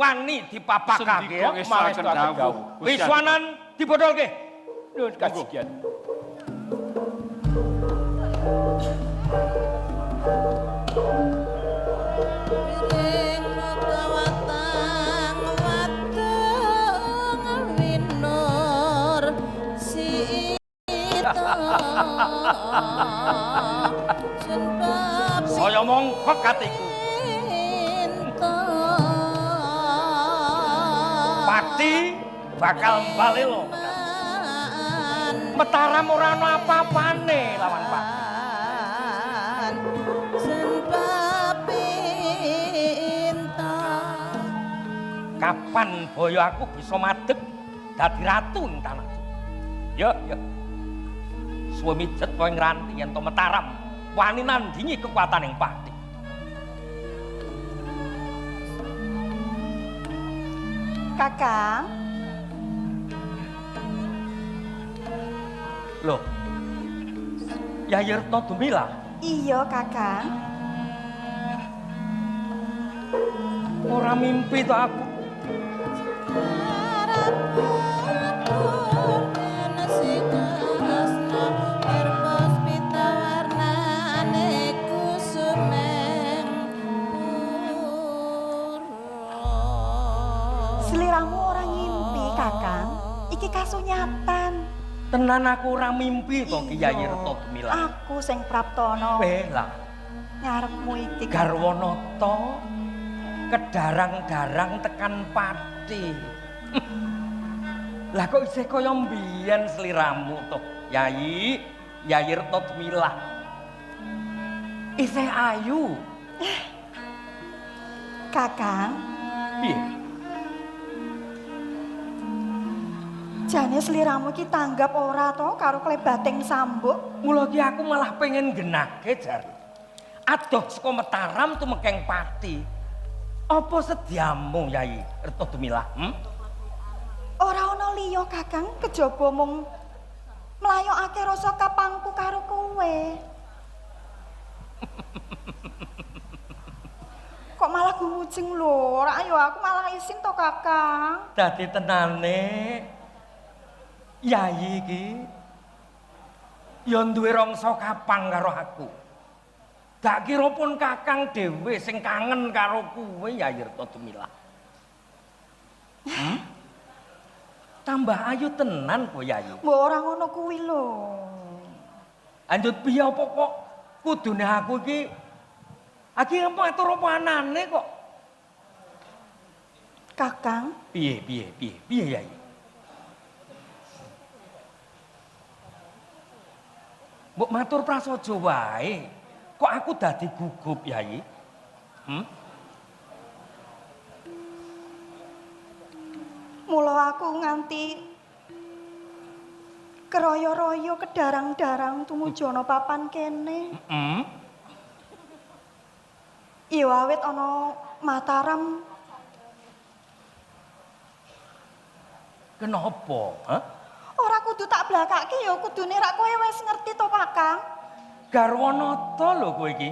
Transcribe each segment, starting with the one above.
Wani dipapakake Sendika dawuh. Wiswanan dibodolke. Nuwun kajian. Piring watang wateng winur sita sun Saya mongkok atiku. Pati bakal mbalelo. Mataram ora ana apa-apane lawan Pati. Kapan boyo aku bisa madeg dadi ratu ing tanah Jawa? Ya, ya. Suwe mijet kowe ngranti yen to Mataram wani nandingi kekuatan ing Pati. Kakang. Loh. Yayi Retno Dumilah. Iya, Kakang. Ora mimpi to aku. Seliramu ora ngimpi, Kakang. Iki kasunyatan. Tenan aku ora mimpi to Ki Yayi Retno Dumilah. Aku sing praptana. Weh lah. Ngarepmu iki. Garwanata kedarang-darang tekan Pati. Lah kok isih kaya mbiyen sliramu to, Yayi, Yayi Retno Dumilah. Isih ayu. Kakang. Piye? Jane sliramu iki tanggap ora to karo klebating sambuk? Mula ki aku malah pengen genake jar. Adoh saka Mataram tumekeng Pati. Apa sediamu Yayi Retno Dumilah? Hmm? Ora ana liya Kakang, kejaba mung mlayokake rasa kapangku karo kowe. Kok malah gumujeng lho, ora ayo aku malah isin to Kakang. Dadi tenane Yayi iki ya duwe rangsa kapang karo aku. Dak kira pun Kakang dhewe sing kangen karo kuwe Yayi Retno Dumilah. Hmm? Tambah ayu tenan kowe Yayi. Mbok ora ngono kuwi lho. Lanjut piye apa kok kudune aku iki iki matur apa anane kok? Kakang, Piye piye piye piye Yayi? Mbok matur prasaja wae. Kok aku dadi gugup Yayi? Hmm? Mula aku nganti keroyo-royo kedarang-darang tumuju ana papan kene. Heeh. Iya awit ana Mataram. Kenapa? Hah? Ora kudu tak blakake ya kudune rak kowe wis ngerti to Kakang. Garwanata lho kowe iki.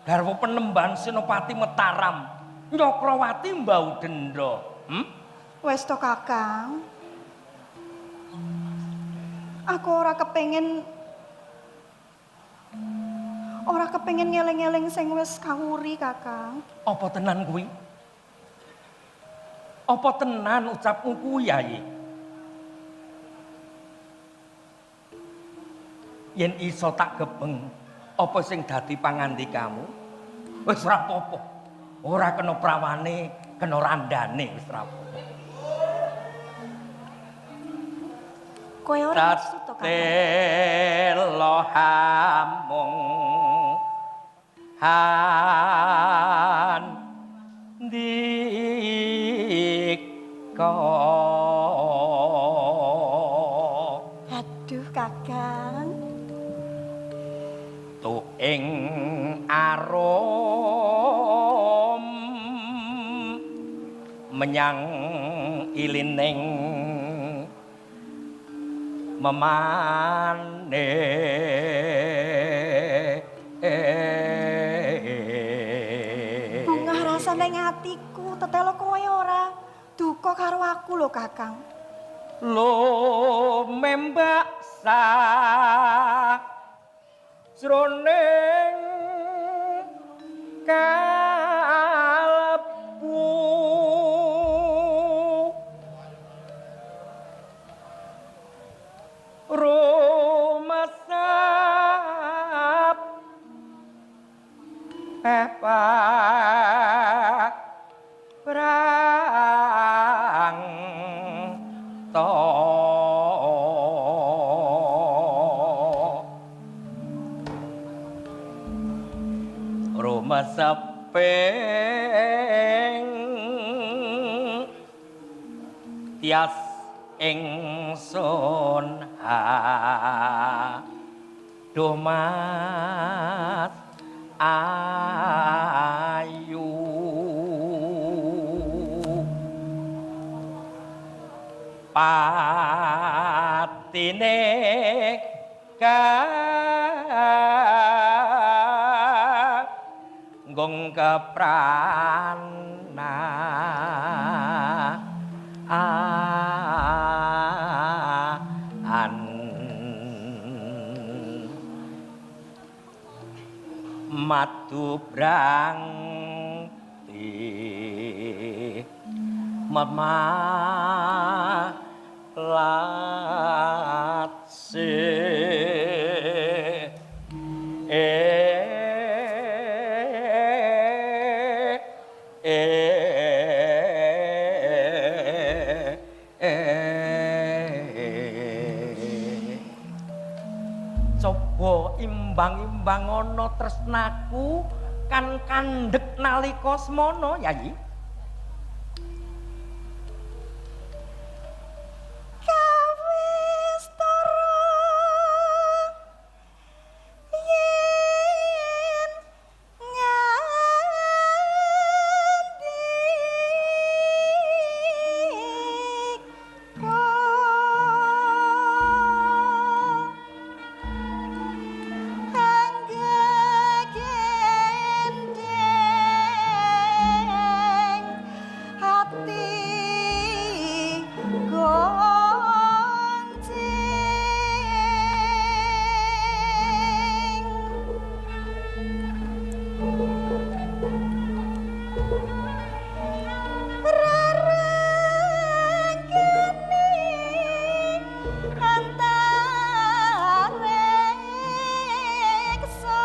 Garwa penemban Senopati Mataram. Nyakrawati mbau denda. Hmm? Wis to Kakang. Aku ora kepengin ngeling-eling sing wis kawuri Kakang. Apa tenan kuwi? Apa tenan ucapmu kuwi Yayi? Yen iso tak gebeng apa sing dadi pangandikamu? Wis ora apa-apa. Ora kena prawane, kena randane wis ora apa-apa. Kowe ora maksud to Kakang? Tetelo hamung han dika. Aduh Kakang. Tu ing arum menyang ilining memane. Bungah rasane ing atiku tetelo kowe ora. duka karo aku lho, Kakang. Lumembak sajroning kalbu rumasap prang to rumasaping tias ingsun aduh Mas ayu patine kanggung keprana an madu brangti mama latse coba imbang-imbang ana tresnaku kan kandhek nalika semana, Yayi. Kawis tara yen ngandika anggegendeng hati gonjing rarangkene antareksa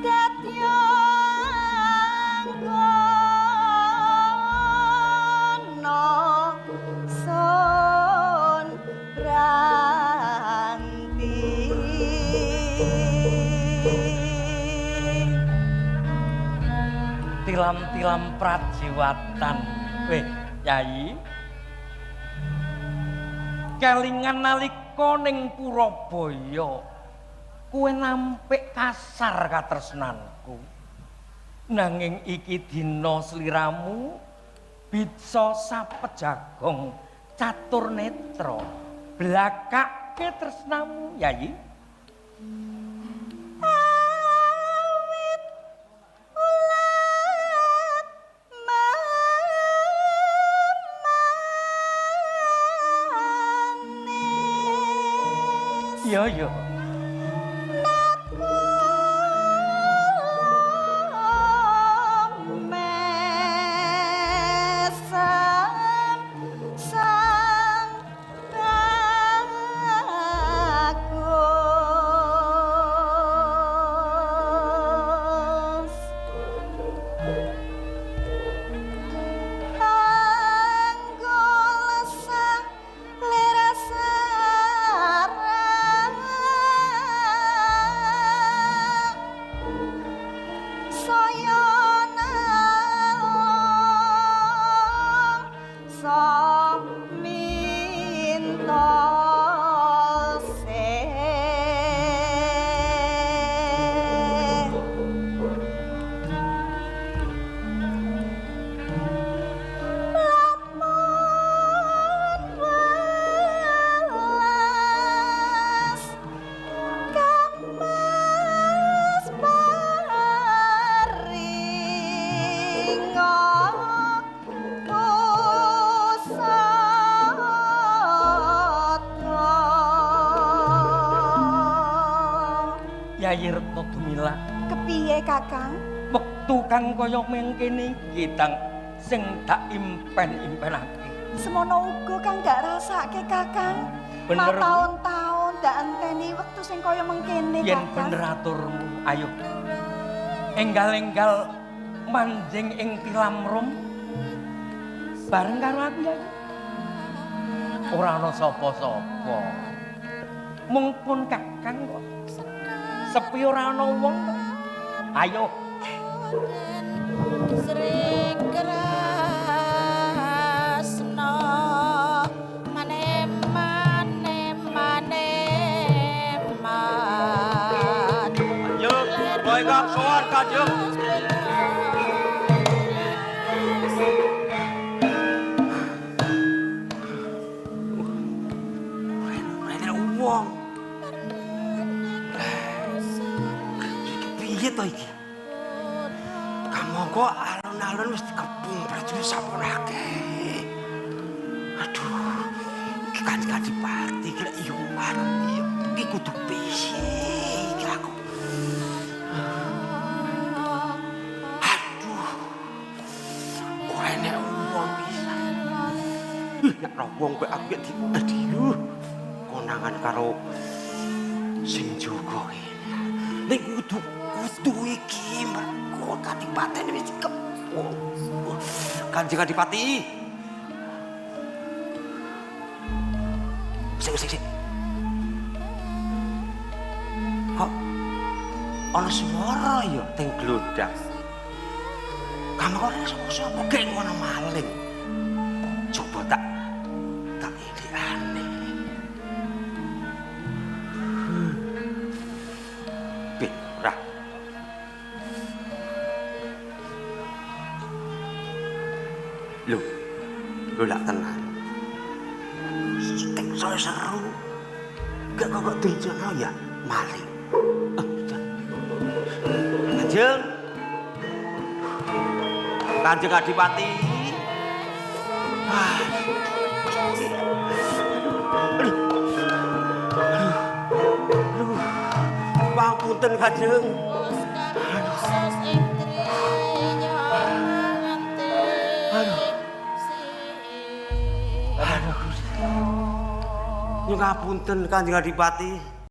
dadya anggono sun branti. Tilam-tilam prajiwatan. Weh, Yayi. Kelingan nalika ning Purabaya, kowe nampik kasar katresnanku. Nanging iki dina sliramu bisa sapejagong catur netra. Blakake tresnamu, Yayi. Awit ulat memanis Iya, iya. Mesem sang bagus anggo lesang lerasarang Yayi Retno Dumila. Kepiye, Kakang? Wektu kang kaya mengkene iki dang sing dak impen-impenake. Semono uga kang dak rasake, Kakang. Bener. Mataun-taun dak enteni wektu sing kaya mengkene, Yen Kakang. bener aturmu, ayo. Enggal-enggal manjing ing tilam rum bareng karo aku ya. Ora ana sapa-sapa. Mung pun Kakang kok. Sepi ora ana wong kok. Ayo. Sri Kresna mane mane mane man. Kanjeng, kula ingkang sowan Kanjeng. Rene wong. Iki piye to iki? Kamangka alun-alun wis dikepung prajurit sampun akeh. Aduh, iki Kanjeng Adipati iki lek yo aduh, iki kudu piye iki aku. Aduh. Ora enek wong pisan. Ih, nek ora wong kowe aku ki aduh. Konangan karo sing jaga kene. Ning kudu kudu iki mergo kadipaten wis dikepung. Kanjeng Adipati. Sik sik sik. Kok ana swara ya teng glodhak. Kamangka ora sapa-sapa gek ngono maling. Coba tak tak ilikane. Ben ora. Lho, lho lak tenan. Tek saya seru. Gak kok direncana ya maling. Kanjeng. Kanjeng Adipati. Aduh. Aduh. Aduh. Pangapunten Kanjeng. Aduh. Aduh. Nyuwun ngapunten Kanjeng Adipati.